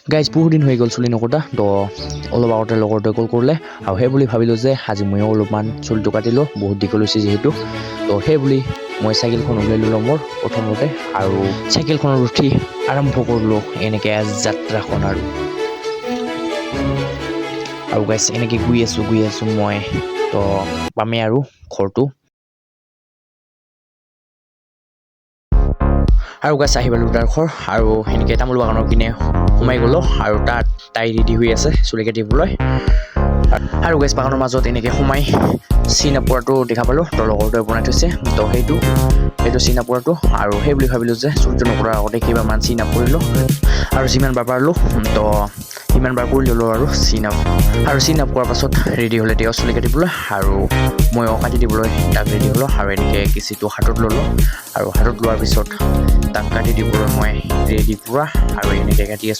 Guys, বহুত দিন হৈ গ'ল চুলি নকটা। তো অলপ আগতে লগৰটোৱে কল কৰিলে আৰু সেই বুলি ভাবিলোঁ যে আজি ময়ো অলপমান চুলিটো কাটি লওঁ, বহুত দীঘল হৈছে যিহেতু। তো সেই বুলি মই চাইকেলখন উলিয়াই ল'লোঁ মোৰ প্ৰথমতে আৰু চাইকেলখনত উঠি আৰম্ভ কৰিলোঁ এনেকৈ যাত্ৰাখন। আৰু আৰু গাইজ, এনেকৈ গৈ আছোঁ, গৈ আছোঁ মই, তো পামেই আৰু ঘৰটো। আৰু গাইজ, আহি পালোঁ তাৰ ঘৰ আৰু সেনেকৈ তামোল বাগানৰ পিনে সোমাই গ'লোঁ আৰু তাত তাই ৰেডি হৈ আছে চুলি কাটিবলৈ। আৰু গাইজ, বাগানৰ মাজত এনেকৈ সোমাই চীনা পোৰাটো দেখা পালোঁ। তো লগৰটোৱে বনাই থৈছে। তো সেইটো চীনা পোৰাটো আৰু সেই বুলি ভাবিলোঁ যে চুলিটো নকৰাৰ আগতে কেইবাৰমান চিন আপ কৰিলোঁ আৰু যিমানবাৰ পাৰিলোঁ, তো সিমানবাৰ কৰি ল'লোঁ আৰু চিন আপ। আৰু চিন আপ কৰাৰ পাছত ৰেডি হ'লে তেওঁ চুলি কাটিবলৈ আৰু ময়ো কাটি দিবলৈ তাক ৰেডি হ'লোঁ। আৰু এনেকৈ কেঁচিটো হাতত ল'লোঁ আৰু হাতত লোৱাৰ পিছত তাক কাটি দিবলৈ মই ৰেডি পূৰা আৰু এনেকৈ কাটি আছোঁ।